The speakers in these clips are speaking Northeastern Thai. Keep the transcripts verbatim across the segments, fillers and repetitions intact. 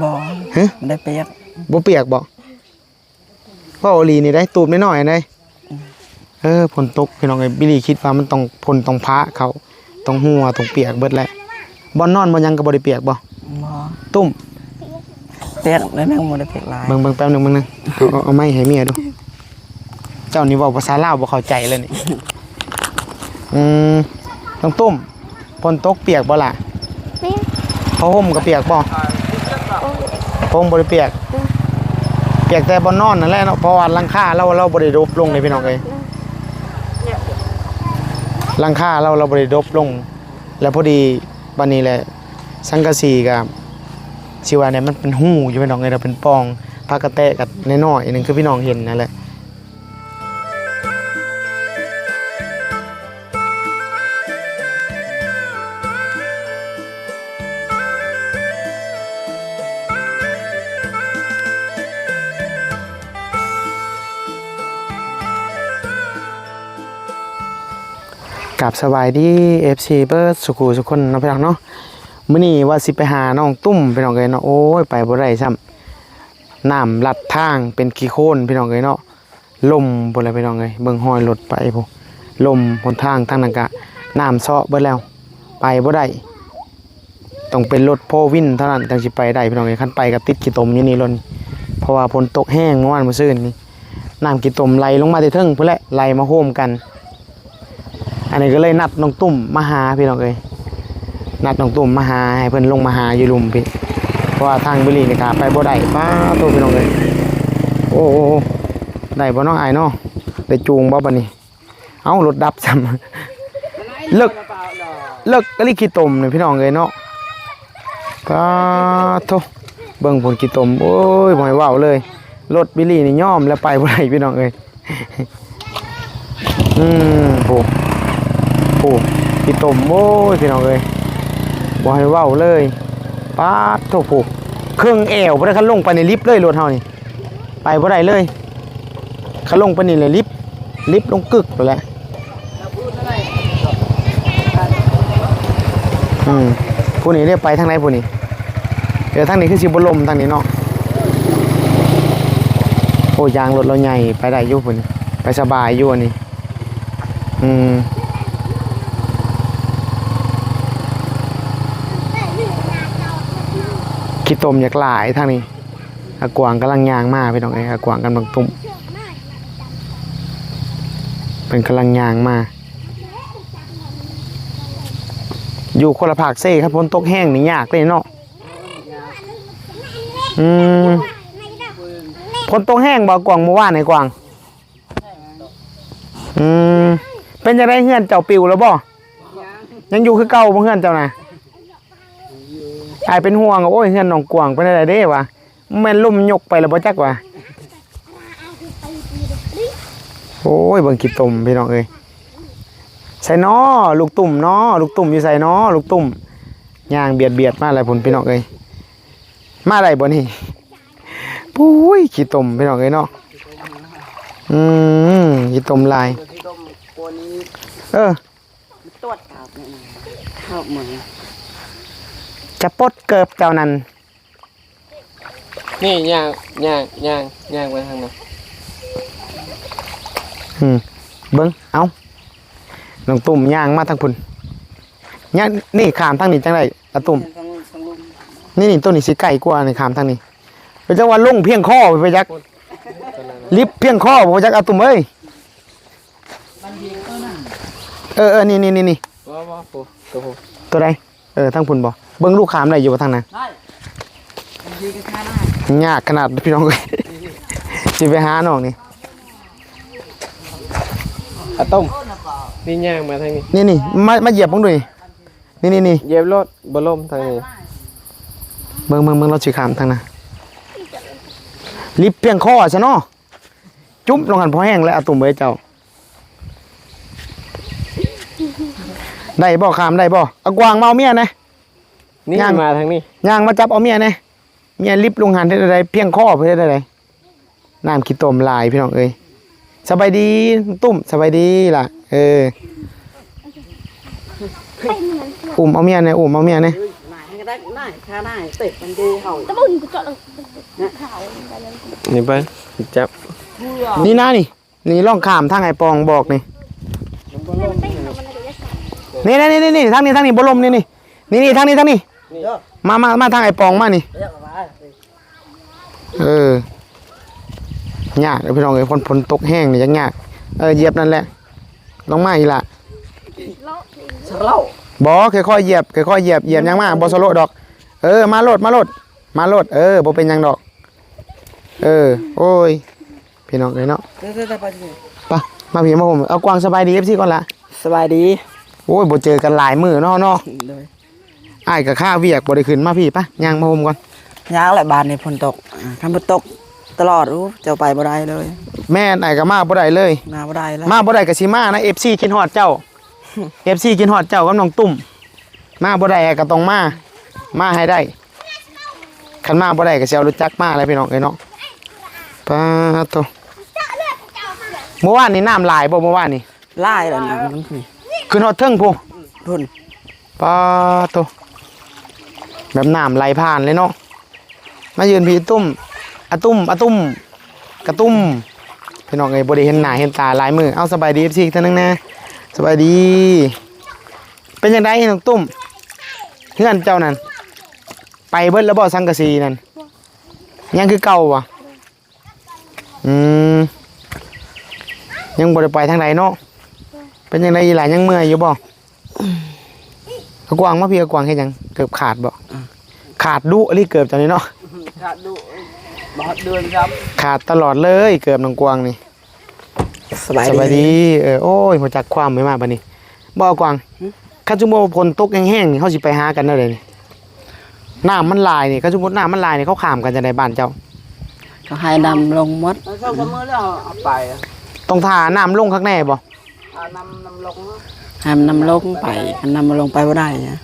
บ่ ฮะ บ่ได้เปียก บ่เปียกบ่ เว้าอีหลีนี่ได้ ตูบน้อยๆได้ เออ ฝนตกพี่น้องเอ้ย บิลลี่คิดว่ามันต้อง ฝนต้องฟ้าเข้า ต้องหัว ต้องเปียกเบิดแหละ บ่อนนอนบ่อนหยังก็บ่ได้เปียกบ่ บ่ ตุ้ม เปียกแล้วนึงบ่ได้เปียกหลาย เบิ่ง เบิ่งแป๊บหนึ่ง แป๊บหนึ่ง เอา เอา เอาไม้ให้เมียดู เจ้านี่เว้าภาษาลาวบ่เข้าใจเลยนี่ อืม น้องตุ้ม ฝนตกเปียกบ่ล่ะ เปียก ผ้าห่มก็เปียกบ่ ผ้าห่มบ่ได้เปียก เปียกแต่บ่อนนอนนั่นแหละเนาะ เพราะว่าหลังคาเรา เราบ่ได้ดบลงเลยพี่น้องเอ้ย หลังคาเรา เราบ่ได้ดบลง แล้วพอดีบัดนี้แหละ สังกะสีก็ สิว่าเนี่ยมันเป็นฮูอยู่พี่น้องเอ้ย เราเป็นปล่อง ผักกะแตก็น้อยๆหนึ่ง คือพี่น้องเห็นนั่นแหละ กับสบายดี เอฟซี เบิดสุขุสุคนเนาะพี่น้องเนาะ มื้อนี้ว่าสิไปหาน้องตุ้มพี่น้องเอ้ยเนาะ โอ้ย ไปบ่ได้ซ้ำ น้ำลัดทางเป็นขี้โคลนพี่น้องเอ้ยเนาะ ล่มพุ้นแหละพี่น้องเอ้ย เบิ่งฮอยรถไปพุ้น ล่ม หนทางทางนั้นกะน้ำเซาะเบิดแล้ว ไปบ่ได้ ต้องเป็นรถโฟร์วินเท่านั้นจั่งสิไปได้พี่น้องเอ้ย คันไปก็ติดขี้ตมอยู่นี่ล่น เพราะว่าฝนตกแฮงเมื่อวานมื้อซืนนี่ น้ำขี้ตมไหลลงมาแต่เทิงพุ้นแหละ ไหลมาโฮมกัน อันนี้ก็เลยนัดน้องตุ้มมาหาพี่น้องเอ้ย นัดน้องตุ้มมาหา ให้เพิ่นลงมาหาอยู่ลุ่มพี่ เพราะว่าทางบิลลี่นี่ก็ไปบ่ได้ ป๊าดโธ่พี่น้องเอ้ย โอ้ โอ้ โอ้ ได้บ่เนาะอ้ายเนาะ ได้จูงบ่บัดนี้ เอ้า รถดับซ้ำ เลิก เลิกกะลิขี้ตมนี่พี่น้องเอ้ยเนาะ ป๊าดโธ่ เบิ่งพุ้นขี้ตม โอ้ย บ่ให้เว้าเลย รถบิลลี่นี่ยอมแล้ว ไปบ่ได้พี่น้องเอ้ย อืม โห โห ขี้ตม โอ้ย พี่น้องเอ้ย บ่ให้เว้าเลย ป๊าดโธ่ โห เครื่องแอวพุ้นได้ คันลงไปในลิฟต์เลย รถเฮานี่ ไปบ่ได้เลย คันลงไปนี่แหละ ลิฟต์ ลิฟต์ลงกึกไปแล้ว อืม พุ้นนี่ได้ไปทางไหนพุ้นนี่ เดี๋ยวทางนี้คือสิบ่ล่มทางนี้เนาะ โอ้ ยางรถเราใหญ่ ไปได้อยู่พุ้นนี่ ไปสบายอยู่อันนี้ อืม ขี้ตมอยากหลายทางนี้ อากวางกำลังย่างมาพี่น้องเอ้ย อากวางกำลังตุ้ม เพิ่นกำลังย่างมา อยู่คนละภาคเซ คันฝนตกแฮงนี่ยากเลยเนาะ อืม ฝนตกแฮงบ่กวาง เมื่อวานนี่กวาง อืม เป็นจั่งใดเฮือนเจ้าปิวแล้วบ่ ยังอยู่คือเก่าบ่เฮือนเจ้านะ อ้ายเป็นห่วง โอ้ย เฮือนน้องกวางเป็นจั่งใดเด้วะ แม่นลมยกไปแล้วบ่จักวะ โอ้ย เบิ่งขี้ตมพี่น้องเอ้ย ใส่น้อ ลูกตุ้มน้อ ลูกตุ้มอยู่ใส่น้อ ลูกตุ้ม ย่างเบียดเบียดมาแล้วพุ้นพี่น้องเอ้ย มาได้บ่นี่ ปุ้ย ขี้ตมพี่น้องเอ้ยเนาะ อืม ขี้ตมหลาย เออ ตรวจครับเนี่ยนะ ครับเหมือน จะปลดเกิบเจ้านั่น นี่ย่าง ย่าง ย่าง ย่างไปทางนั้น อืม เบิ่ง เอ้า น้องตุ้มย่างมาทางพุ้น ย่าง นี่ข้ามทางนี้จั่งใดอะตุ้ม ทาง ทางลุ่ม นี่ นี่ ต้นนี้สิใกล้กว่า นี่ข้ามทางนี้ ไปจักว่าลงเพียงคอไปจัก ลิฟต์เพียงคอไปจักอะตุ้มเอ้ย เออ เออ นี่ นี่ นี่ นี่ บ่ บ่ โอ้ โอ้โห ตัวใด เออ ทางพุ้นบ่ เบิ่งลูกข้ามได้อยู่บ่ทางนั้น ได้ มันยืนกันแค่หน้า ยากขนาดพี่น้องเอ้ย สิไปหาน้องนี่ อะตุ้ม นี่ย่างมาทางนี้ นี่ นี่ มา มาเหยียบเบิ่งดูนี่ นี่ นี่ นี่ เหยียบรถบ่ล่มทางนี้ เบิ่ง เบิ่ง เบิ่ง เราสิข้ามทางนั้น ลิฟต์เพียงคอซะเนาะ จุ๊บลงหั่นพอแฮงแล้วอะตุ้มเอ้ยเจ้า ได้บ่ ข้ามได้บ่ เอากวางมาเอาเมียแหน่ นี่ ย่าง มาทางนี้ ย่างมาจับเอาเมียแหน่ เมียลิฟต์ลงหั่นเฮ็ดจั่งใด เพียงคอเพิ่นเฮ็ดจั่งใด น้ำขี้ตมหลายพี่น้องเอ้ย สบายดีตุ้ม สบายดีล่ะ เออ อุ้มเอาเมียแหน่ อุ้มเอาเมียแหน่ นายข้านายเต็กมันดีเฮา ตะบุญกูเจาะเขาไปเลย นี่ไป จับ นี่นะนี่ นี่ล่องข้ามทางไอ้ปองบอกนี่ นี่นี่นี่นี่ทางนี้ทางนี้บ่ลมนี่นี่ นี่นี่ทางนี้ทางนี้ มามามาทางไอ้ปองมานี่ เออ ยากเด้อพี่น้องเอ้ย ฝน ฝนตกแฮงนี่ยากๆ เออ เหยียบนั่นแหละ ลงมาอีกละ สะเลาะ บ่ ค่อยๆ เหยียบ ค่อยๆ เหยียบ เหยียบยังมา บ่สะโลดอก เออ มาโลด มาโลด มาโลด เออ บ่เป็นหยังดอก เออ โอ้ย พี่น้องเอ้ยเนาะ เดี๋ยวๆๆ ไปสิ ไป มาพี่มาผม เอากวางสบายดี เอฟซี ก่อนละ สบายดี โอ้ย บ่เจอกันหลายมื้อเนาะ เนาะ โดย อ้ายก็คาเวียกบ่ได้ขึ้นมาพี่ ไป ย่างมาผมก่อน ยากแหละ บ้านนี่ฝนตก อ่า คันฝนตกตลอด อู้ เจ้าไปบ่ได้เลย แม่น อ้ายก็มาบ่ได้เลย มาบ่ได้แล้ว มาบ่ได้ก็สิมานะ เอฟซี คิดฮอดเจ้า เอฟซี คิดฮอดเจ้ากับน้องตุ้ม มาบ่ได้อ้ายก็ต้องมา มาให้ได้ คันมาบ่ได้ก็สิเอารถจักรมาแล้วพี่น้องเอ้ยเนาะ ปาดโธ่ เมื่อวานนี่น้ำหลายบ่ เมื่อวานนี่ หลายแล้วนะ มันคือ ขึ้นฮอดเทิงพุ้น พุ้น ปาดโธ่ แบบน้ำไหลผ่านเลยเนาะ มายืนพี่ตุ้ม อะตุ้ม อะตุ้ม กะตุ้ม พี่น้องเอ้ย บ่ได้เห็นหน้าเห็นตาหลายมื้อ เอาสบายดี เอฟซี อีกเทื่อนึงนะ สบายดี เป็นจั่งใดน้องตุ้ม เฮือนเจ้านั่น ไปเบิดแล้วบ่ สังกะสีนั่น ยังคือเก่าบ่ อืม ยังบ่ได้ไปทางใดเนาะ เป็นจั่งใดอีหล่า ยังเมื่อยอยู่บ่ เอากวางมาพี่ เอากวางเฮ็ดหยัง เกือบขาดบ่ อ่ะ ขาดดุอีหลีเกือบตอนนี้เนาะ ขาดดุ บ่ฮอดเดือนซ้ำ ขาดตลอดเลย เกือบน้องกวางนี่ สบายดี สบายดี เออ โอ้ย ฮู้จักความไม่มาบัดนี้ บ่ เอากวาง หึ คันสมมุติว่าฝนตกแฮงๆ นี่ เฮาสิไปหากันแนวใดนี่ น้ำมันหลายนี่ คันสมมุติน้ำมันหลายนี่ เขาข้ามกันจั่งใดบ้านเจ้า เขาให้น้ำลงหมด แล้วเจ้าก็มื้อแล้วเอาไป ต้องถ่าน้ำลงคักแน่บ่ ถ่าน้ำ น้ำลง ให้มันน้ำลงไป คันน้ำมันลงไปบ่ได้อะ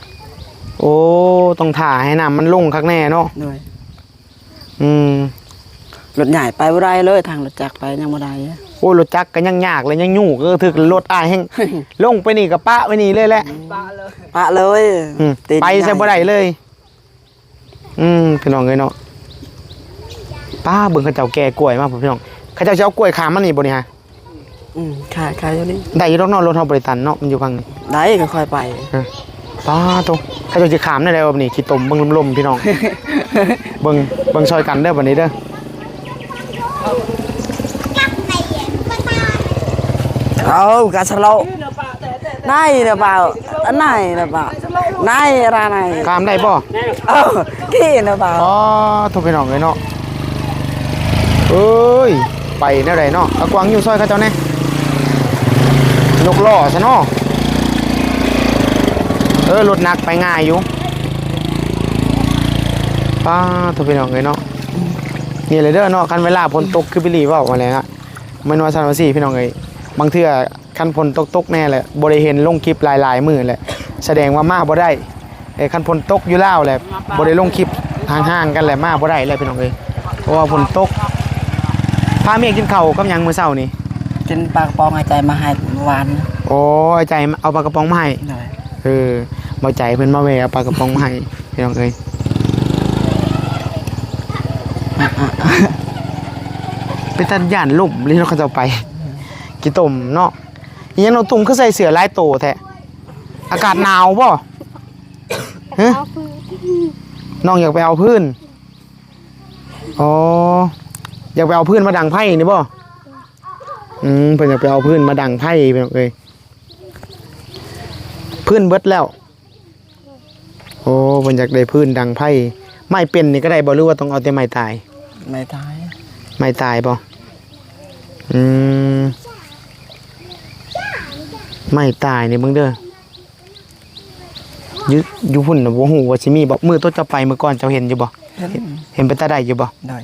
โอ้ ต้องถ่าให้น้ำมันลงคักแน่เนาะ โดย อืม รถใหญ่ไปบ่ได้เลย ทางรถจักรไปยังบ่ได้อะ โอ้ รถจักรก็ยังยากเลย ยังยุ่ง ก็ถือรถอ้ายแฮง ลงไปนี่ก็ปะไว้นี่เลยแหละ ปะเลย ปะเลย อืม ตีน ไปใส่บ่ได้เลย อืม พี่น้องเอ้ยเนาะ ป้า เบิ่งเขาเจ้าแก่กล้วยมา พี่น้อง เขาเจ้าสิเอากล้วยข้ามมานี่บ่นี่ฮะ อืม ขาย ขายอยู่นี่ ได้อยู่ดอกเนาะ รถเฮาบ่ได้ตันเนาะ มันอยู่ฝั่งนี้ ได้ ค่อยๆไป เออ ป้าโธ่ เขาเจ้าสิข้ามได้แล้วบัดนี้ ขี้ตมเบิ่งลมๆ พี่น้อง เบิ่ง เบิ่งซอยกันเด้อบัดนี้เด้อ เอากะสะเลาะ นายนะบ่าว อันนายนะบ่าว นายอะไรนาย ข้ามได้บ่ เออ ขี้นะบ่าว อ๋อ โธ่พี่น้องเอ้ยเนาะ เอ้ย ไปแนวใดเนาะ เอากวางอยู่ซอยเขาเจ้าแน่ ยกล้อซะเนาะ เออ รถหนักไปง่ายอยู่ ป้าโธ่พี่น้องเอ้ยเนาะ นี่เลยเด้อเนาะ คันเวลาฝนตกคือบิลลี่เว้าว่าแหละฮะ แม่นว่าซั่นว่าซี่พี่น้องเอ้ย บางเทื่อคันฝนตกๆแน่แหละ บ่ได้เห็นลงคลิปหลายๆมื้อแหละ แสดงว่ามาบ่ได้ เอ้ย คันฝนตกอยู่ลาวแหละ บ่ได้ลงคลิป ห่างๆกันแหละ มาบ่ได้แล้วพี่น้องเอ้ย เพราะว่าฝนตก พาเมียกินข้าวกับหยังมื้อเช้านี่ กินปลากระป๋อง อ้ายจ่ายมาให้เมื่อวาน โอ้ อ้ายจ่ายเอาปลากระป๋องมาให้ โดย เออ บ่าวใจเพิ่นมาแวะเอาปลากระป๋องมาให้ พี่น้องเอ้ย เป็นตาย่านลมเลยเนาะ เขาเจ้าไป ขี้ตมเนาะ อีหยังน้องตุ้มคือใส่เสื้อหลายโตแท้ อากาศหนาวบ่ ฮะ เอาพื้น น้องอยากไปเอาพื้น อ๋อ อยากไปเอาพื้นมาดังไฟนี่บ่ อืม เพิ่นอยากไปเอาพื้นมาดังไฟพี่น้องเอ้ย พื้นเบิดแล้ว โอ้ เพิ่นอยากได้พื้นดังไฟ ไม้เป็นนี่ก็ได้บ่ หรือว่าต้องเอาแต่ไม้ตาย ไม้ตาย ไม้ตายบ่ อืม ไม้ตายนี่เบิ่งเด้อ อยู่ อยู่พุ้นน่ะบ่ฮู้ว่าสิมีบ่ มื้อโตเจ้าไปมื้อก่อนเจ้าเห็นอยู่บ่ เห็น เห็นเป็นตาได้อยู่บ่ ได้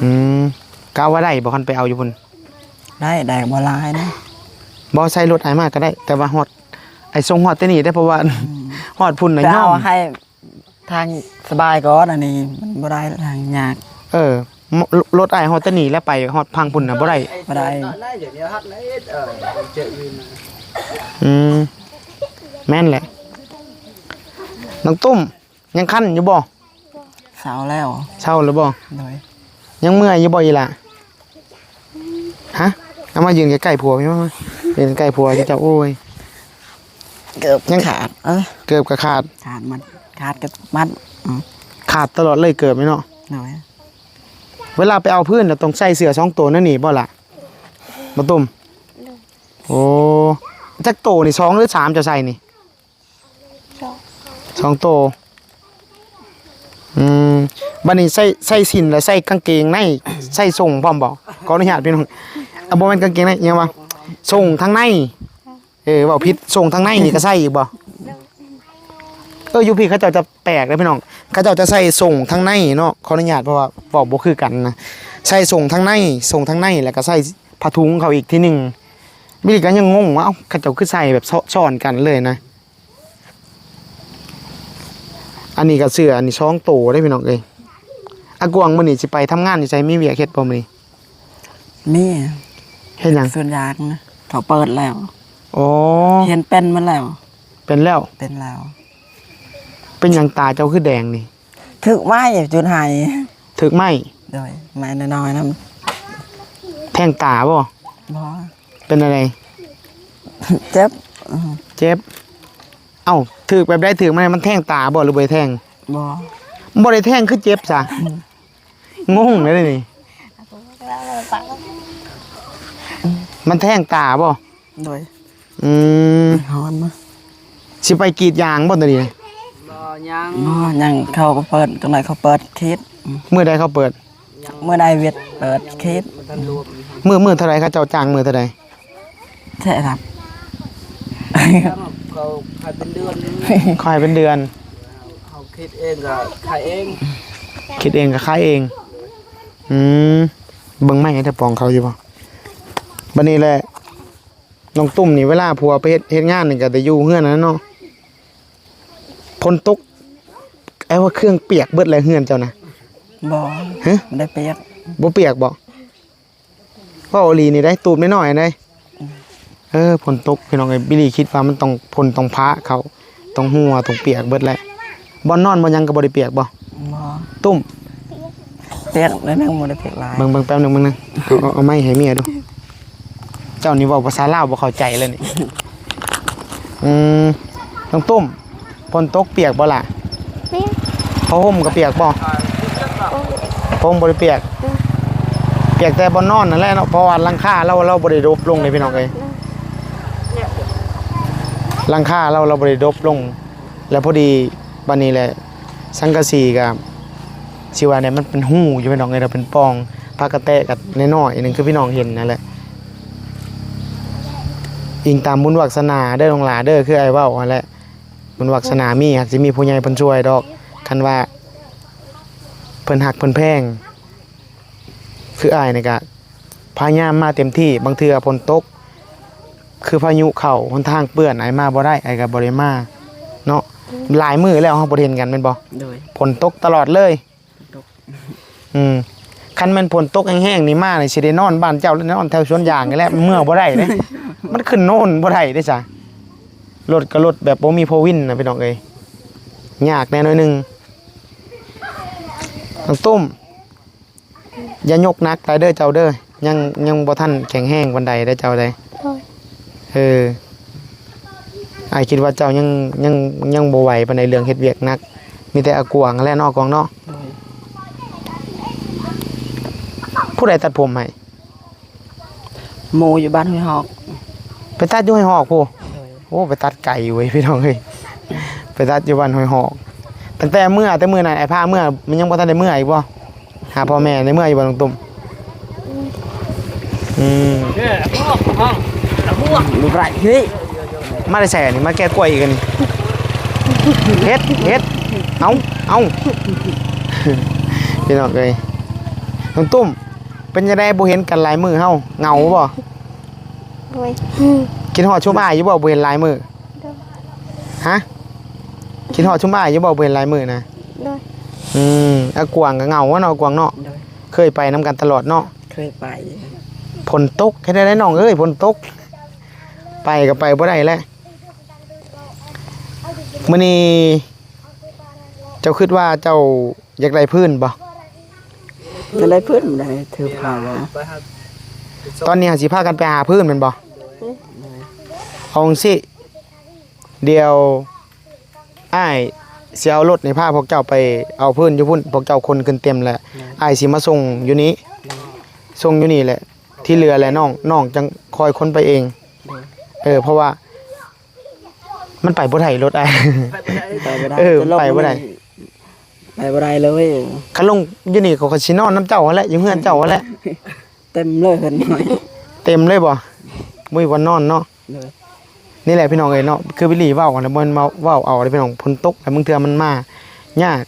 อืม กะว่าได้บ่ คันไปเอาอยู่พุ้น ได้ ได้บ่หลายนะ บ่ ใส่รถอ้ายมาก็ได้ แต่ว่าฮอด อ้ายส่งฮอดแต่นี่ได้ เพราะว่า อืม ฮอดพุ้นน่ะ ไปเอา ย่อม ให้ทางสบายก่อน อันนี้มันบ่ได้ ทางยาก เออ ม- รถอ้ายฮอดแต่นี่แล้วไปฮอดพังพุ้นน่ะบ่ได้ บ่ได้ เดี๋ยวนี้ฮัดนะ เออ เจอวิน อืม แม่นแหละ น้องตุ้ม ยังคันอยู่บ่ เซาแล้ว เซาแล้วบ่ โดย ยังเมื่อยอยู่บ่อีหล่ะ ฮะ เอามายืนใกล้ๆผัวพี่มา มายืนใกล้ผัวเจ้า โอ้ย เกือบ ยังขาด เออ เกือบก็ขาด ขาดมัน ขาดกับมัด อืม ขาดตลอดเลยเกือบนี่เนาะ โดย เวลาไปเอาพื้นน่ะต้องใส่เสื้อสองตัวนั่นนี่บ่ล่ะ บ่ตุ้ม โอ้ จักโตนี่ สองหรือสามเจ้าใส่นี่ สอง สองโต อืม บัดนี้ใส่ ใส่สิ้นแล้วใส่กางเกงใน ใส่ส่งพร้อมบ่ ขออนุญาตพี่น้อง อ่ะ บ่แม่นกางเกงใน อิหยังวะ ส่งทางใน เออ เว้าผิด ส่งทางในนี่ก็ใส่อีกบ่ เออ อยู่พี้เขาเจ้าจะแปลกเลยพี่น้อง เขาเจ้าจะใส่ส่งทางในเนาะ ขออนุญาต เพราะว่าเว้าบ่คือกันนะ ใส่ส่งทางใน ส่งทางใน แล้วก็ใส่ผ้าถุงเขาอีกทีหนึ่ง บิลลี่ก็ยังงงว่า เอ้า เขาเจ้าคือใส่แบบซ้อ- ซ้อนกันเลยนะ อันนี้ก็เสื้อ อันนี้สองโตเด้พี่น้องเอ้ย อากวางมื้อนี้สิไปทำงานอยู่ไส มีเวียกเฮ็ดบ่มื้อนี้ มี เฮ็ดหยัง สวนยางนะ เขาเปิดแล้ว อ๋อ เห็นเป็นมาแล้ว เป็นแล้ว เป็นแล้ว เป็นหยังตาเจ้าคือแดงนี่ ถืกไม้จุดไห้ ถืกไม้ โดย ไม้น้อยๆนำ แทงตาบ่ บ่ เป็นอะไร เจ็บ อืม เจ็บ เอ้า ถืกแบบใด ถืกมัน มันแทงตาบ่หรือบ่ได้แทง บ่ บ่ได้แทงคือเจ็บซะ อืม งงเลยนี่ มันแทงตาบ่ โดย อืม ฮ้อนมา สิไปกรีดยางบ่ตอนนี้ บ่ ยัง บ่ ยัง เขาก็เปิด จังได๋เขาเปิดเขต มื้อใดเขาเปิด มื้อใดเวียกเปิดเขต มื้อ มื้อเท่าใดเขาเจ้าจ้างมื้อเท่าใด แท้ครับ เขาขายเป็นเดือน เขาให้เป็นเดือน เขาคิดเองก็ขายเอง คิดเองก็ขายเอง อืม เบิ่งไม้ให้ตาปองเขาอยู่บ่ บัดนี้แหละ น้องตุ้มนี่เวลาผัวไปเฮ็ด เฮ็ดงานนี่ก็ได้อยู่เฮือนนั่นเนาะ ฝนตก ไอ้ว่าเครื่องเปียกเบิดแล้วเฮือนเจ้านะ บ่ ฮะ บ่ได้เปียก บ่เปียกบ่ เว้าอีหลีนี่ได้ ตูบน้อยๆได้ อืม เออ ฝนตกพี่น้องเอ้ย บิลลี่คิดว่ามันต้อง ฝนต้องพาเขา ต้องหัว ต้องเปียกเบิดแหละ บ่อนนอนบ่หยังก็บ่ได้เปียกบ่ บ่ ตุ้ม เปียกแล้วนึงบ่ได้เปียกหลาย เบิ่ง เบิ่งแป๊บหนึ่ง เบิ่งหนึ่ง เอา เอา เอาไม้ให้เมียดู เจ้านี่เว้าภาษาลาวบ่เข้าใจเลยนี่ อืม น้องตุ้ม ฝนตกเปียกบ่ล่ะ เปียก ผ้าห่มก็เปียกบ่ โอ้ย ผ้าห่มบ่ได้เปียก อืม เปียกแต่บ่อนนอนนั่นแหละเนาะ เพราะว่าหลังคาเรา เราบ่ได้ดบลงเลยพี่น้องเอ้ย อืม หลังคาเรา เราบ่ได้ดบลง แล้วพอดีบัดนี้แหละ สังกะสีก็สิว่าเนี่ยมันเป็นฮูอยู่พี่น้องเอ้ย เราเป็นปล่อง ผักกะแตก็น้อยๆหนึ่งคือพี่น้องเห็นนั่นแหละ อิงตามบุญวาสนาเด้อน้องหลาเด้อ คืออ้ายเว้าหั่นแหละ บุญวาสนามี หากสิมีผู้ใหญ่เพิ่นช่วยดอก คันว่าเพิ่นฮักเพิ่นแพง คืออ้ายนี่ก็พยายามมาเต็มที่ บางเทื่อฝนตก คือพายุเข้า หนทางเปื้อน อ้ายมาบ่ได้ อ้ายก็บ่ได้มาเนาะ หลายมื้อแล้วเราบ่ได้เห็นกันแม่นบ่ โดย ฝนตกตลอดเลย ตก อืม คันแม่นฝนตกแฮงๆนี่มานี่สิได้นอนบ้านเจ้าหรือนอนแถวสวนยางนี่แหละ เมือบ่ได้เด้ มันขึ้นโน่นบ่ได้เด้จ้ะ รถก็รถแบบบ่มีโฟร์วินนะพี่น้องเอ้ย ยากแน่หน่อยหนึ่ง น้องตุ้ม อย่ายกหนักหลายเด้อเจ้าเด้อ ยัง ยังบ่ทันแข็งแรงปานใดเด้อเจ้าเด้อ โดย เออ อ้ายคิดว่าเจ้ายัง ยัง ยังบ่ไหวปานใดเรื่องเฮ็ดเวียกหนัก มีแต่อากวางแหละเนาะ กวางเนาะ โดย ผู้ใดตัดผมให้ หมู่อยู่บ้านห้วยหอก ไปตัดอยู่ห้วยหอกพู้น โดย โอ้ ไปตัดไกลอยู่เว้ยพี่น้องเอ้ย ไปตัดอยู่บ้านห้วยหอก ตั้งแต่เมื่อ แต่มื้อนั้นอ้ายพาเมื่อ มันยังบ่ทันได้เมื่ออีกบ่ หาพ่อแม่ได้เมื่ออยู่บ่น้องตุ้ม อืม เนี่ยพวกห้องพวก บ่ได้ เฮ้ย มาแต่ไสนี่ มาแก้กล้วยอีกอันนี้ เฮ็ด เฮ็ด เอ้า เอ้า พี่น้องเอ้ย น้องตุ้ม เป็นจั่งใดบ่เห็นกันหลายมื้อเฮา เหงาบ่ โดย คิดฮอดชุมอ้ายอยู่บ่ บ่เห็นหลายมื้อ โดย ฮะ คิดฮอดชุมอ้ายอยู่บ่ บ่เห็นหลายมื้อนะ โดย อืม อากวางก็เหงาเนาะ กวางเนาะ โดย เคยไปนำกันตลอดเนาะ เคยไป ฝนตก เฮ็ดได้น้องเอ้ย ฝนตก ไปก็ไปบ่ได้แล้ว มื้อนี้ จ้าคิดว่าเจ้าอยากได้พื้นบ่? จะได้พื้นได้ถือผ้าแล้ว ตอนนี้หาสิพากันไปหาพื้นแม่นบ่? เอาจั่งซี้ เดี๋ยวอ้ายสิเอารถนี่พาพวกเจ้าไปเอาพื้นอยู่พุ้น พวกเจ้าขนขึ้นเต็มแล้ว อ้ายสิมาส่งอยู่นี้ ส่งอยู่นี่แหละ ที่เหลือแหละน้อง น้องจั่งคอยขนไปเอง เออ เพราะว่า มันไปบ่ได้รถอ้าย ไปบ่ได้ เออ จะลง ไปบ่ได้ ไปบ่ได้เลย คันลงอยู่นี่เขาก็สินอนนำเจ้าหั้นแหละ อยู่เฮือนเจ้าหั้นแหละ เต็มเลยเฮือนน้อย เต็มเลยบ่? บ่มีบ่อนนอนเนาะ เลย นี่แหละพี่น้องเอ้ยเนาะ คือบิลลี่เว้ากันนะ บ่แม่นมาเว้าเอาเด้อพี่น้อง ฝนตกแล้วบางเทื่อมันมายาก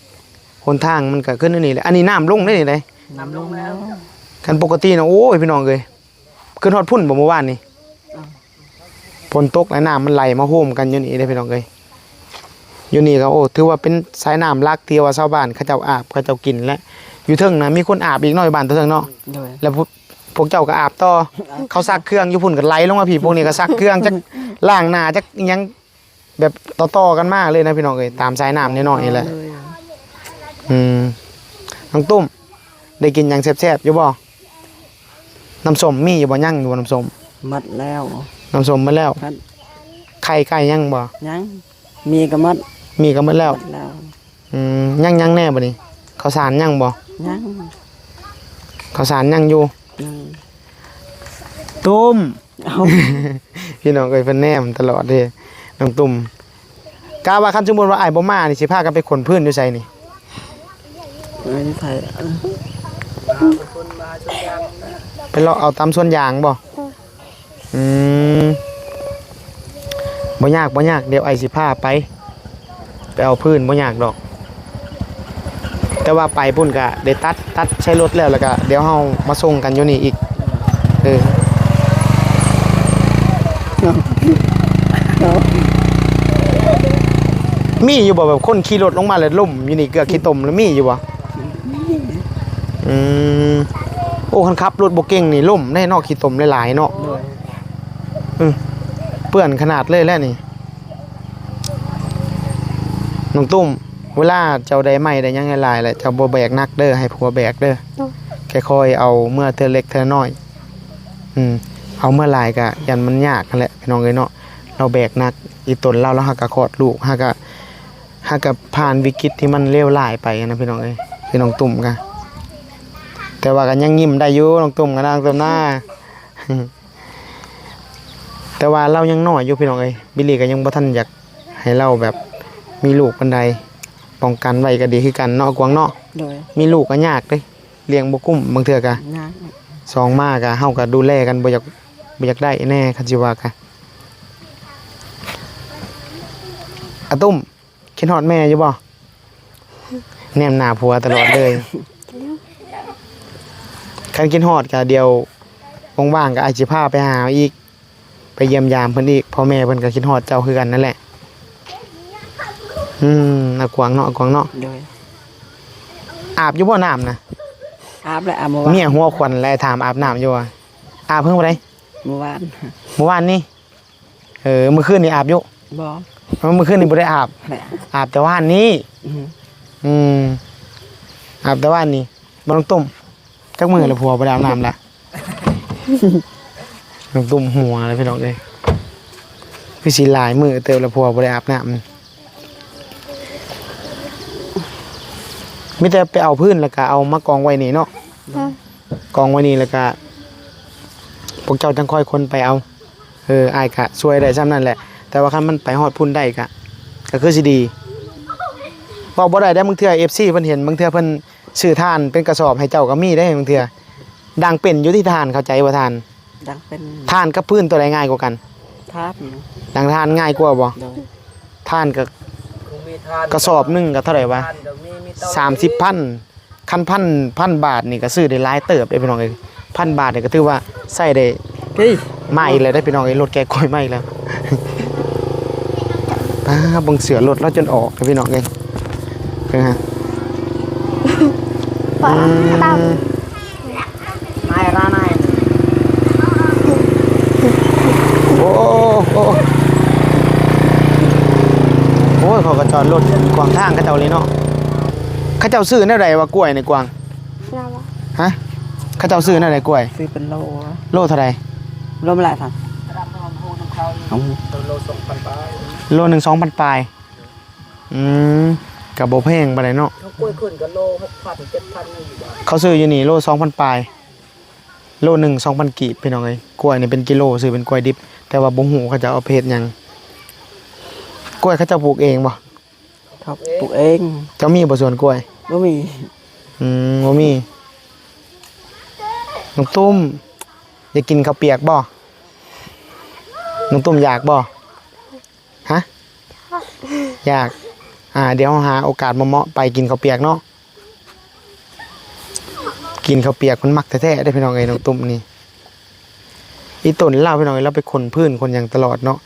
หนทางมันก็ขึ้นอันนี้แหละ อันนี้น้ำลงได้นี่เด้ น้ำลงแล้ว คันปกตินะ โอ้ย พี่น้องเอ้ย ขึ้นฮอดพุ้นบ่เมื่อวานนี่ อ้าว ฝนตกแล้วน้ำมันไหลมาโฮมกันอยู่นี่เด้อพี่น้องเอ้ย อยู่นี่ก็ โอ้ ถือว่าเป็นสายน้ำหลักที่ว่าชาวบ้านเขาเจ้าอาบเขาเจ้ากิน และอยู่เทิงนะมีคนอาบอีกเนาะ อยู่บ้านตัวเทิงเนาะ โดย แล้วพวก พวกเจ้าก็อาบต่อ อาบ เขาซักเครื่องอยู่พุ้นก็ไหลลงมาพี้ พวกนี้ก็ซักเครื่อง จักล้างหน้า จักอิหยัง แบบต่อๆกันมาเลยนะพี่น้องเอ้ย ตามสายน้ำน้อยๆนี่แหละ เลย อืม น้องตุ้ม ได้กินหยังแซ่บๆอยู่บ่? น้ำส้มมีอยู่บ่? ยังอยู่บ่น้ำส้ม? หมดแล้ว น้ำส้มหมดแล้ว ครับ ไข่ไก่ยังบ่? ยัง มีก็หมด มีก็หมดแล้ว หมดแล้ว อืม ยัง ยังแน่บ่นี่ ข้าวสารยังบ่? ยัง ข้าวสารยังอยู่ ยัง ตุ้ม เอ้า พี่น้องเอ้ย เพิ่นแนมตลอดเด้ น้องตุ้ม กะว่าคันสมมุติว่าอ้ายบ่มานี่ สิพากันไปขนพื้นอยู่ไสนี่? เอ้ย ไผ ไปเลาะเอาตามสวนยางบ่? อืม บ่ยาก บ่ยาก เดี๋ยวอ้ายสิพาไป ไปเอาพื้น บ่ยากดอก แต่ว่าไปพุ้นก็ได้ตัด ตัดใส่รถแล้ว แล้วก็เดี๋ยวเฮามาส่งกันอยู่นี่อีก เออ มีอยู่บ่แบบคนขี่รถลงมาแล้วล้มอยู่นี่เกือกขี้ตมแล้วมีอยู่บ่? อืม โอ้ คันขับรถบ่เก่งนี่ล้มแน่เนาะ ขี้ตมหลายๆเนาะ โดย อืม เปื้อนขนาดเลยแหละนี่ น้องตุ้ม เวลาเจ้าได้ไม้ได้หยังหลายๆแหละ เจ้าบ่แบกหนักเด้อ ให้ผัวแบกเด้อ โดย ค่อยๆเอาเมื่อเทื่อเล็กเทื่อน้อย อืม เอาเมื่อหลายก็ย่านมันยากหั้นแหละ พี่น้องเอ้ยเนาะ เราแบกหนัก อีตนเรา แล้วเราก็คลอดลูก เราก็ เราก็ผ่านวิกฤตที่มันเลวร้ายไปนะพี่น้องเอ้ย พี่น้องตุ้มก็ แต่ว่าก็ยังยิ้มได้อยู่ น้องตุ้มก็ น้องตุ้มนะ แต่ว่าเรายังน้อยอยู่พี่น้องเอ้ย บิลลี่ก็ยังบ่ทันอยากให้เราแบบมีลูกปานใด ป้องกันไว้ก็ดีคือกันเนาะ กวางเนาะ โดย มีลูกก็ยากเด้ เลี้ยงบ่กุ้ม บางเทื่อกะ ยาก สองมากะ เฮากะดูแลกันบ่อยาก บ่อยากได้แน่ คันสิว่ากะ อาตุ้ม คิดฮอดแม่อยู่บ่? แนมหน้าผัวตลอดเลย คันคิดฮอดกะ เดี๋ยวว่างๆกะ อ้ายสิพาไปหาอีก ไปเยี่ยมยามเพิ่นอีก พ่อแม่เพิ่นก็คิดฮอดเจ้าคือกันนั่นแหละ อืม อากวางเนาะ อากวางเนาะ โดย อาบอยู่บ่น้ำนะ? อาบแล้ว อาบเมื่อวาน เมียหัวขวัญแล้ว ถามอาบน้ำอยู่ว่า อาบเพิ่งบ่ได้ เมื่อวาน เมื่อวานนี้ เออ เมื่อคืนนี้อาบอยู่ บ่ เมื่อคืนนี้บ่ได้อาบ แหละ อาบแต่วานนี้ อืม อืม อาบแต่วานนี้ บ่ต้องต้ม จักมื้อแล้วผัวบ่ได้อาบน้ำละ น้องตุ้มหัวเลยพี่น้องเอ้ย คือสิหลายมื้อเติบแล้วผัวบ่ได้อาบน้ำ มีแต่ไปเอาพื้นแล้วก็เอามากองไว้นี่เนาะ อืม กองไว้นี่แล้วก็ พวกเจ้าจั่งค่อยคนไปเอา เออ อ้ายก็ช่วยได้ส่ำนั่นแหละ แต่ว่าคันมันไปฮอดพุ้นได้ก็ ก็คือสิดี เว้าบ่ได้เด้ บางเทื่อ เอฟซี เพิ่นเห็น บางเทื่อเพิ่นซื้อถ่านเป็นกระสอบให้เจ้าก็มีเด้ บางเทื่อ ดังเป็นอยู่ที่ถ่าน เข้าใจบ่ถ่าน? ดังเป็น ถ่านกับพื้นตัวใดง่ายกว่ากัน? ถ่าน ดังถ่านง่ายกว่าบ่? โดย ถ่านก็ กระสอบหนึ่งก็เท่าไหร่วะ? สามสิบพัน คันพัน พันบาทนี่ก็ซื้อได้หลายเติบเด้พี่น้องเอ้ย พันบาทนี่ก็ถือว่าใช้ได้ เฮ้ย ใหม่เลยเด้พี่น้องเอ้ย รถแกะกล้วยใหม่แล้ว ป้า เบิ่งเสื้อรถลาวจนออกเลยพี่น้องเอ้ย เบิ่งฮะ ปะ อืม ตาม ไม่ร้านไหน โอ้ โอ้ โอ้ย เขาก็จอดรถขวางทางเขาเจ้าเลยเนาะ เขาเจ้าซื้อแนวใดวะกล้วยในกวาง เราอะ ฮะ เขาเจ้าซื้อแนวใดกล้วย ซื้อเป็นโล โลเท่าใด โลเท่าไหร่ครับ โลหนึ่งสองพันปลาย อืม ก็บ่แพงปานใดเนาะ เขากล้วยขึ้นก็โลหกพัน เจ็ดพัน นั่นอยู่บ้าน เขาซื้ออยู่นี่โลสองพันปลาย โลหนึ่งสองพันกีบพี่น้องเอ้ย กล้วยนี่เป็นกิโล ซื้อเป็นกล้วยดิบ แต่ว่าบ่ฮู้เขาจะเอาไปเฮ็ดหยัง กล้วยเขาเจ้าปลูกเองบ่ ครับ ปลูกเอง เจ้ามีบ่สวนกล้วย บ่มี อืม บ่มี น้องตุ้ม อยากกินข้าวเปียกบ่ น้องตุ้มอยากบ่ ฮะ อยาก อ่า เดี๋ยวหาโอกาสเหมาะๆไปกินข้าวเปียกเนาะ กินข้าวเปียกมันมักแท้ๆเด้อพี่น้องเอ้ย น้องตุ้มนี่ อีต้นลาวพี่น้องเอ้ย ลาวไปขนฟืนขนหยังตลอดเนาะ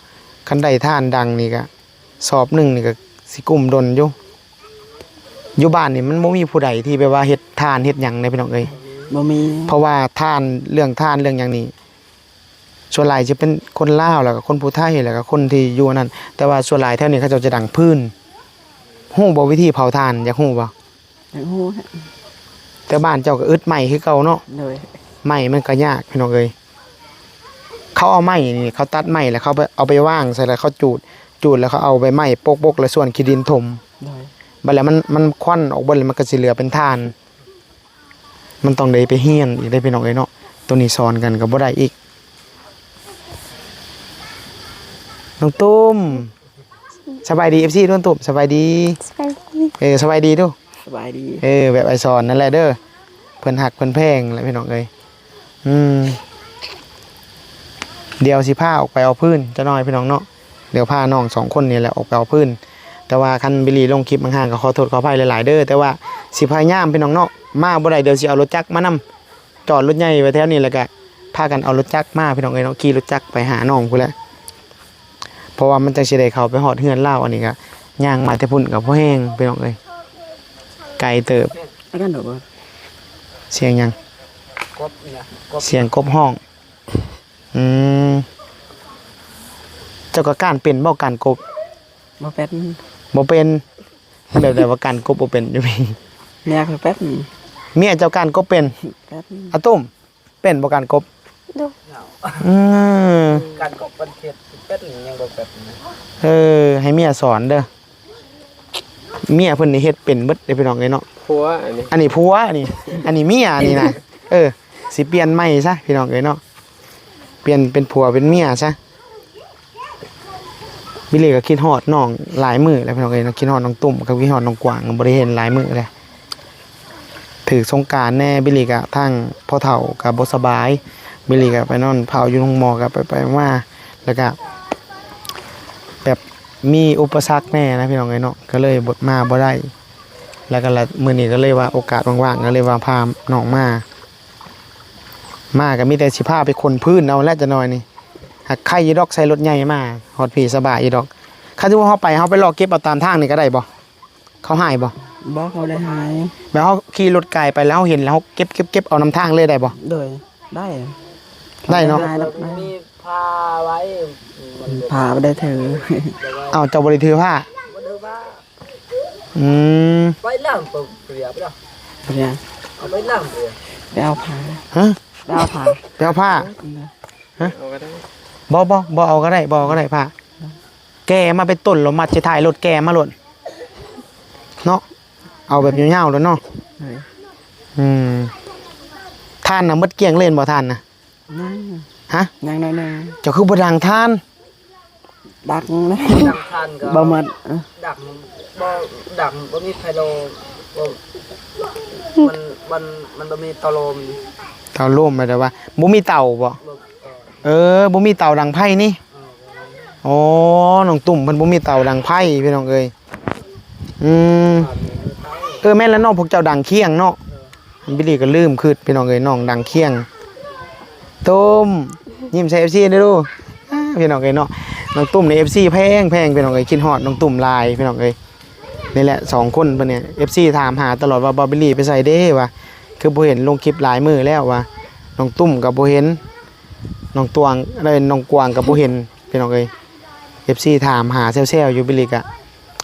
คันได้ถ่านดังนี่ก็ สอบหนึ่งนี่ก็สิกุ้มดนอยู่ อยู่บ้านนี่มันบ่มีผู้ใดที่แบบว่าเฮ็ดถ่านเฮ็ดหยังเด้พี่น้องเอ้ย บ่มี เพราะว่าถ่าน เรื่องถ่านเรื่องหยังนี่ ส่วนหลายจะเป็นคนลาว แล้วก็คนผู้ไทย แล้วก็คนที่อยู่อันนั้น แต่ว่าส่วนหลายแถวนี้เขาเจ้าจะดังฟืน ฮู้บ่วิธีเผาถ่าน อยากฮู้บ่ อยากฮู้ฮะ แต่บ้านเจ้าก็อึดไม้คือเก่าเนาะ โดย ไม้มันก็ยากพี่น้องเอ้ย เขาเอาไม้นี่ เขาตัดไม้แล้วเขาไป เอาไปวางใส่แล้วเขาจูด จูดแล้วเขาเอาใบไม้ปกๆแล้วส่วนขี้ดินถม โดย บัดแล้วมัน มันควันออกเบิดแล้วมันก็สิเหลือเป็นถ่าน มันต้องได้ไปเฮียนอีกได้พี่น้องเอ้ยเนาะ ตัวนี้สอนกันก็บ่ได้อีก น้องตุ้ม สบายดี เอฟซี น้องตุ้ม สบายดี สบายดี เออ สบายดีดู สบายดี เออ แบบไอ้สอนนั่นแหละเด้อ เพิ่นฮักเพิ่นแพงแหละพี่น้องเอ้ย อืม เดี๋ยวสิพาออกไปเอาฟืนจักหน่อยพี่น้องเนาะ เดี๋ยวพาน้องสองคนนี่แหละออกไปเอาฟืน แต่ว่าคันบิลลี่ลงคลิปบางครั้งก็ขอโทษขออภัยหลายๆเด้อ แต่ว่าสิพยายามพี่น้องเนาะ มาบ่ได้เดี๋ยวสิเอารถจักรมานำ จอดรถใหญ่ไว้แถวนี้แล้วก็พากันเอารถจักรมาพี่น้องเอ้ยเนาะ ขี่รถจักรไปหาน้องพู้นแหละ เพราะว่ามันจั่งสิได้เข้าไปฮอดเฮือนลาว อันนี้ก็ย่างมาแต่พู้นก็พอแฮงพี่น้องเอ้ย ไกลเติบ อาจารย์ดอกบ่ เสียงหยัง กบนี่นะ กบ เสียงกบฮ้อง อืม เจ้าก็ก้านเป็นบ่ ก้านกบ บ่เป็น บ่เป็น แบบใดว่าก้านกบบ่เป็น อยู่พี้ เมียคือเป็น เมียเจ้าก้านกบเป็น เป็น อาตุ้ม เป็นบ่ก้านกบ ดู อืม ก้านกบเป็นเฮ็ดเป็นยังบ่เป็นนะ เออ ให้เมียสอนเด้อ เมียเพิ่นนี่เฮ็ดเป็นเบิดเด้พี่น้องเอ้ยเนาะ ผัวอันนี้ อันนี้ผัว อันนี้ อันนี้เมีย อันนี้นะ เออ สิเปลี่ยนใหม่ซะพี่น้องเอ้ยเนาะ เปลี่ยนเป็นผัวเป็นเมียซะ บิลลี่ก็คิดฮอดน้องหลายมื้อแล้วพี่น้องเอ้ยเนาะ คิดฮอดน้องตุ้มกับคิดฮอดน้องกวาง บ่ได้เห็นหลายมื้อแล้ว ถืกสงกรานต์แน่ บิลลี่ก็ทางพ่อเฒ่าก็บ่สบาย บิลลี่ก็ไปนอนเฝ้าอยู่โรงหมอ ก็ไปไปมา แล้วก็ แบบมีอุปสรรคแน่นะพี่น้องเอ้ยเนาะ ก็เลยบ่ มาบ่ได้ แล้วก็ละ มื้อนี้ก็เลยว่าโอกาสว่างๆ ก็เลยว่าพาน้องมา มาก็มีแต่สิพาไปขนฟืนเอาแหละจักหน่อยนี่ หากไคอยู่ดอก ใส่รถใหญ่มา ฮอดพี้สบายอยู่ดอก คันสมมุติว่าเฮาไป เฮาไปเลาะเก็บเอาตามทางนี่ก็ได้บ่ เขาให้บ่ บ่ เขาได้ให้ แบบเฮาขี่รถไกลไปแล้วเฮาเห็นแล้วเฮาเก็บ เก็บ เก็บเอานำทางเลยได้บ่ โดย ได้ ได้เนาะ ได้ดอก มีผ้าไว้ ผ้าบ่ได้ถือ เอ้า เจ้าบ่ได้ถือผ้า บ่ถือผ้า อืม ไปล้างเปลือกเปลือกไปเด้อ เป็นไง เอาไปล้างเปลือก ไปเอาผ้า ฮะ ไปเอาผ้า ไปเอาผ้า อืม ฮะ เอาก็ได้ บ่ บ่ บ่เอาก็ได้ บ่เอาก็ได้ผ้า แก่มาเป็นต้นแล้วมัดใส่ท้ายรถแก่มาโลด เนาะ เอาแบบยาวๆโลดเนาะ เออ อืม ถ่านน่ะหมดเกลี้ยงเลยบ่ถ่านน่ะ ยัง ฮะ ยังหน่อยหนึ่ง เจ้าคือบ่ดังถ่าน ดักนะ ดักถ่านก็ บ่หมด เออ ดักบ่ ดักบ่มีไฟโล บ่ มัน มัน มันบ่มีเตาโลม เตาโลมหมายถึงว่าบ่มีเตาบ่ บ่ เออ บ่มีเตาดังไฟนี่ อ๋อ น้องตุ้มเพิ่นบ่มีเตาดังไฟพี่น้องเอ้ย อืม เออ แม่นแล้วเนาะ พวกเจ้าดังเคียงเนาะ บิลลี่ก็ลืมคิดพี่น้องเอ้ย น้องดังเคียง ตุ้ม ยิ้มใส่ เอฟซี ได้ดู อ่า พี่น้องเอ้ยเนาะ น้องตุ้มใน เอฟซี แพงแพงพี่น้องเอ้ย คิดฮอดน้องตุ้มหลายพี่น้องเอ้ย นี่แหละสองคนเพิ่นเนี่ย เอฟซี ถามหาตลอดว่า บ่าวบิลลี่ไปไสเด้วะ คือบ่เห็นลงคลิปหลายมื้อแล้ววะ น้องตุ้มก็บ่เห็น น้องตวง เอ้ย น้องกวางก็บ่เห็นพี่น้องเอ้ย เอฟซี ถามหาแซวๆอยู่ บิลลี่ก็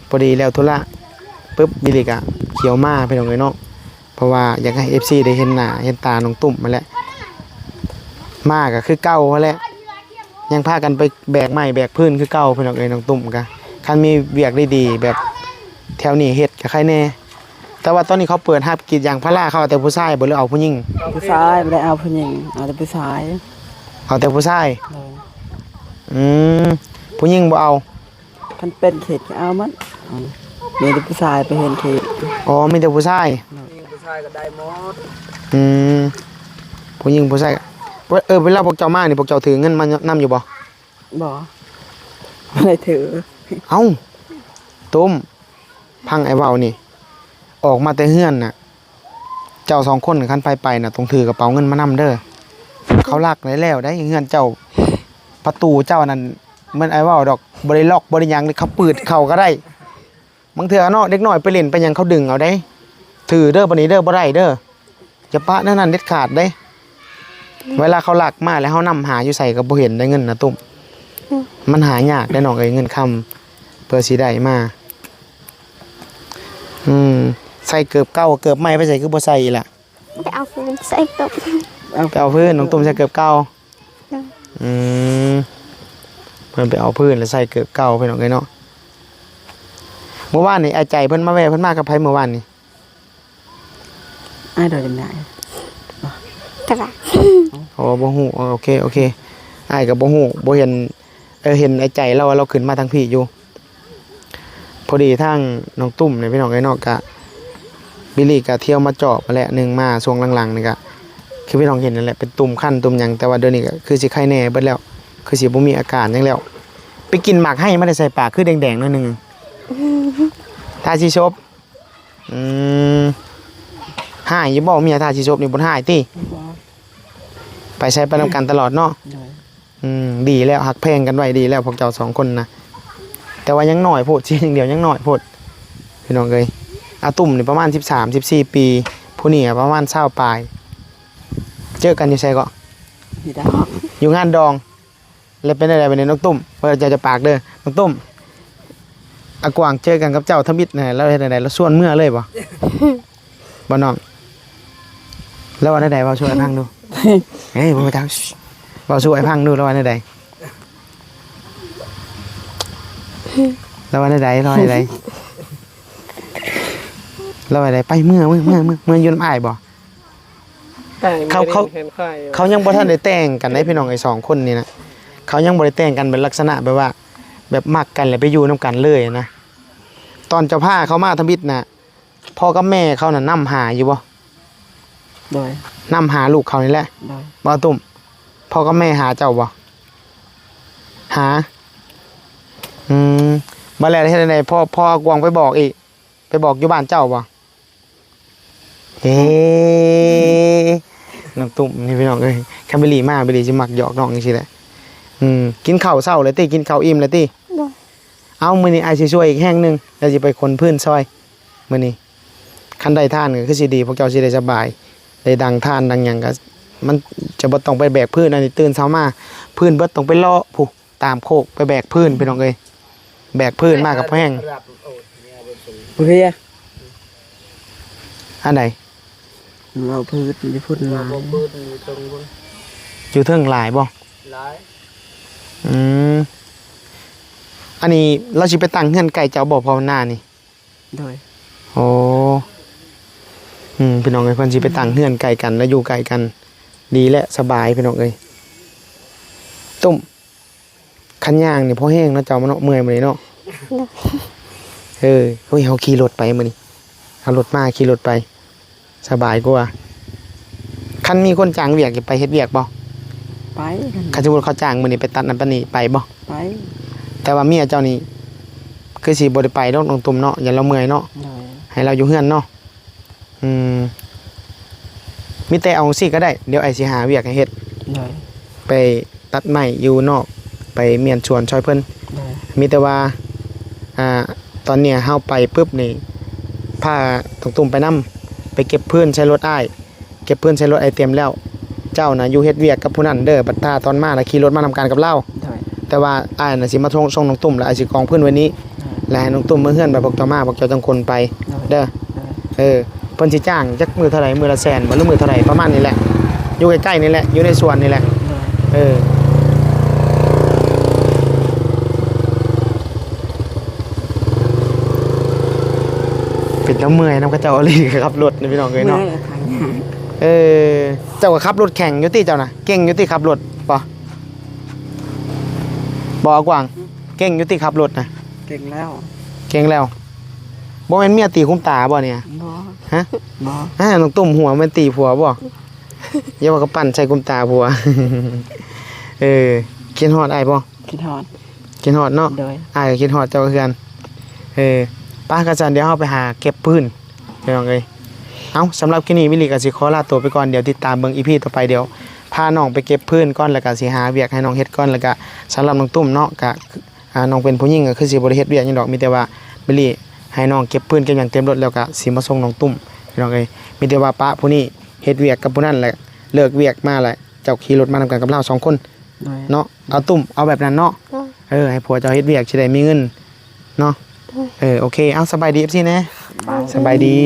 พอดีแล้วธุระปึ๊บ บิลลี่ก็ เที่ยวมาพี่น้องเอ้ยเนาะ เพราะว่าอยากให้เอฟซีได้เห็นหน้าเห็นตาน้องตุ้มมาแหละ มาก็คือเก่าหั้นแหละ ยังพากันไปแบกไม้แบกพื้นคือเก่าพี่น้องเอ้ย น้องตุ้มก็คันมีเวียกดีๆแบบแถวนี้เฮ็ดก็ใครแน่ แต่ว่าตอนนี้เขาเปิดรับกรีดยางพารา เขาเอาแต่ผู้ชายบ่ หรือเอาผู้หญิง ผู้ชาย บ่ได้เอาผู้หญิง เอาแต่ผู้ชาย เอาแต่ผู้ชาย โดย อืม ผู้หญิงบ่เอา คันเป็นเขตก็เอาหมด อืม มีแต่ผู้ชายไปเฮ็ดเขต อ๋อ มีแต่ผู้ชาย ผู้ชายก็ได้หมด อืม ผู้หญิงผู้ชาย เออ เวลาพวกเจ้ามานี่ พวกเจ้าถือเงินมานำอยู่บ่ บ่ บ่ได้ถือ เอ้า ตุ้ม ฟังอ้ายเว้านี่ ออกมาแต่เฮือนน่ะ เจ้าสองคนคันไผไปน่ะ ต้องถือกระเป๋าเงินมานำเด้อ เขาลักได้แล้วได้เฮือนเจ้า ประตูเจ้านั่น เหมือนอ้ายเว้าดอก บ่ได้ล็อก บ่ได้หยัง เขาปืดเข้าก็ได้ บางเทื่อเนาะ เด็กน้อยไปเล่นไปหยัง เขาดึงเอาได้ ถือเด้อ บัดนี้เด้อ บ่ได้เด้อ อย่าปะแนวนั้นเด็ดขาดเด้ เวลาเขาลักมาแล้ว เฮานำหาอยู่ไสก็บ่เห็นได้เงินนะตุ้ม อืม มันหายากได้น้องเอ้ย เงินคำ เพื่อสิได้มา อืม ใส่เกิบเก่า เกิบใหม่ไปใส่ คือบ่ใส่อีกล่ะ ไปเอาฟืนใส่ตบ ไปเอาฟืน น้องตุ้มใส่เกิบเก่า อืม เพิ่นไปเอาฟืนแล้วใส่เกิบเก่าพี่น้องเอ้ยเนาะ เมื่อวานนี่อ้ายใจเพิ่นมาแว่ เพิ่นมากับไผเมื่อวานนี่ อ้ายดอยจำได้ ตลาด อ๋อ บ่ฮู้ อ๋อ โอเค โอเค อ้ายก็บ่ฮู้ บ่เห็น เออ เห็นอ้ายใจเล่าว่าเราขึ้นมาทางพี้อยู่ พอดีทางน้องตุ้มเนี่ยพี่น้องเอ้ยเนาะ กะบิลลี่กะเที่ยวมาจอบมาแหละ หนึ่งมาช่วงหลังๆนี่กะ คือพี่น้องเห็นนั่นแหละ เป็นตุ่มคันตุ่มหยัง แต่ว่าเดี๋ยวนี้กะคือสิไข้แน่เบิดแล้ว คือสิบ่มีอาการหยังแล้ว ไปกินหมากไฮมาได้ใส่ปาก คือแดงๆหน่อยหนึ่ง ทาสีซบ อืม หายอยู่บ่ เมียทาสีซบนี่บ่หายติ บ่ ไปใช้ไปนำกันตลอดเนาะ โดย อืม ดีแล้ว ฮักแพงกันไว้ดีแล้ว พวกเจ้าสองคนนะ แต่ว่ายังน้อยโพด เสียอย่างเดียวยังน้อยโพด พี่น้องเอ้ย อาตุ้มนี่ประมาณสิบสาม สิบสี่ปี ผู้นี่อะประมาณซาวปลาย เจอกันอยู่ไสเกาะ อยู่ดอก อยู่งานดอง แล้วเป็นอะไรบัดนี้น้องตุ้ม เพิ่นจะ จะปากเด้อ น้องตุ้ม อากวางเจอกันกับเจ้าทำอิฐนะ แล้วเฮ็ดจั่งใด แล้วชวนเมือเลยบ่ บ่น้อง แล้วว่าแนวใด เว้าสู่อ้ายฟังดู เฮ้ย บ่จัก เว้าสู่อ้ายฟังดู แล้วว่าแนวใด แล้วว่าแนวใด แล้วว่าแนวใด แล้วว่าแนวใด ไปเมือ เมือ เมือ เมือ เมืออยู่นำอ้ายบ่ แต่ง เขา ไม่ได้ เขา เห็นใคร เขายังบ่ทันได้แต่งกันเด้พี่น้อง ไอ้สองคนนี่นะ เขายังบ่ได้แต่งกันเป็นลักษณะแบบว่า แบบมักกันแล้วไปอยู่นำกันเลยนะ ตอนเจ้าพาเขามาทำอิฐน่ะ พ่อกับแม่เขาน่ะนำหาอยู่บ่ โดย นำหาลูกเขานี่แหละ โดย บ่ตุ้ม พ่อกับแม่หาเจ้าบ่ หา อืม บัดแล้วเฮ็ดจั่งใด พ่อ พ่อกวางไปบอกอีก ไปบอกอยู่บ้านเจ้าบ่ เฮ้ น้องตุ้มนี่พี่น้องเอ้ย คันบิลลี่มา บิลลี่สิมักหยอกน้องจั่งซี้แหละ อืม กินข้าวเช้าแล้วติ กินข้าวอิ่มแล้วติ โดย เอา มื้อนี้อ้ายสิช่วยอีกแฮงหนึ่ง แล้วสิไปขนฟืนซอย มื้อนี้ คันได้ถ่านก็คือสิดี พวกเจ้าสิได้สบาย ได้ดังถ่านดังหยังก็ มันจะบ่ต้องไปแบกฟืน อันนี้ตื่นเช้ามา ฟืนเบิดต้องไปเลาะพุ้น ตามโคกไปแบกฟืนพี่น้องเอ้ย แบกฟืนมากับแพง เพื่อ อันใด เอาพื้นอยู่พุ้นหลาย อยู่เทิงหลายบ่ หลาย อืม อันนี้เราสิไปตั้งเฮือนไกลเจ้าบ่ ภาวนานี่ โดย โอ้ อืม พี่น้องเอ้ย เพิ่นสิไปตั้งเฮือนไกลกัน แล้วอยู่ไกลกัน ดีและสบายพี่น้องเอ้ย ตุ้ม คันย่างนี่พอแฮงเนาะเจ้าเนาะ เมื่อยมื้อนี้เนาะ โดย เออ เฮ้ย เฮาขี่รถไปมื้อนี้ เอารถมา ขี่รถไป สบายกว่า คันมีคนจ้างเวียก สิไปเฮ็ดเวียกบ่ ไป คันสมมุติเขาจ้างมื้อนี้ไปตัดนั่นตัดนี่ ไปบ่ ไป แต่ว่าเมียเจ้านี่ คือสิบ่ได้ไปดอกน้องตุ้มเนาะ ย่านลาวเมื่อยเนาะ โดย ให้ลาวอยู่เฮือนเนาะ อืม มีแต่เอาจั่งซี้ก็ได้ เดี๋ยวอ้ายสิหาเวียกให้เฮ็ด โดย ไปตัดไม้อยู่นอก ไปเมียนสวนซอยเพิ่น โดย มีแต่ว่า อ่า ตอนเนี้ยเฮาไปปุ๊บนี่ พาน้องตุ้มไปนำ ไปเก็บฟืนใส่รถอ้าย เก็บฟืนใส่รถอ้ายเตรียมแล้ว เจ้าน่ะอยู่เฮ็ดเวียกกับผู้นั้นเด้อ บัดถ้าตอนมาน่ะขี่รถมานำกันกับลาว โดย แต่ว่าอ้ายน่ะสิมาส่ง ส่งน้องตุ้ม แล้วอ้ายสิกองฟืนไว้นี้ โดย แล้วให้น้องตุ้มเมือเฮือน บัดพวกเจ้ามา พวกเจ้าจั่งขนไป โดย เด้อ โดย เออ เพิ่นสิจ้างจักมื้อเท่าใด มื้อละแสนบ่ หรือมื้อเท่าใด ประมาณนี้แหละ อยู่ใกล้ๆนี่แหละ อยู่ในสวนนี่แหละ เออ เป็นตาเมื่อยนำเขาเจ้าอีหลี ขับรถนี่พี่น้องเอ้ยเนาะ เมื่อยค่ะ เออ เจ้าก็ขับรถแข่งอยู่ติเจ้านะ เก่งอยู่ติขับรถบ่ บ่ กว้าง เก่งอยู่ติขับรถนะ เก่งแล้ว เก่งแล้ว บ่แม่นเมียตีคุณตาบ่เนี่ย บ่ ฮะ บ่ อ่า น้องตุ้มหัวแม่นตีผัวบ่ อย่าว่ากำปั้นใส่คุณตาผัว เออ คิดฮอดอ้ายบ่ คิดฮอด คิดฮอดเนาะ โดย อ้ายก็คิดฮอดเจ้าคือกัน เออ ไป คันซั่นเดี๋ยวเฮาไปหาเก็บฟืน พี่น้องเอ้ย เอ้า สำหรับคลิปนี้วิลลี่ก็สิขอลาตัวไปก่อน เดี๋ยวติดตามเบิ่ง อีพี ต่อไป เดี๋ยวพาน้องไปเก็บฟืนก่อน แล้วก็สิหาเวียกให้น้องเฮ็ดก่อน แล้วก็สำหรับน้องตุ้มเนาะ ก็ อ่า น้องเป็นผู้หญิงก็คือสิบ่ได้เฮ็ดเวียกหยังดอก มีแต่ว่าวิลลี่ให้น้องเก็บฟืนเก็บหยังเต็มรถ แล้วก็สิมาส่งน้องตุ้ม พี่น้องเอ้ย มีแต่ว่าปะผู้นี้เฮ็ดเวียกกับผู้นั้นแหละ เลิกเวียกมาแหละ เจ้าขี่รถมานำกันกับลาวสองคน โดย เนาะ เอาตุ้ม เอาแบบนั้นเนาะ โดย เออ ให้ผัวเจ้าเฮ็ดเวียกสิได้มีเงินเนาะ โดย เออ โอเค เอา สบายดี เอฟซี แหน่ สบาย สบายดี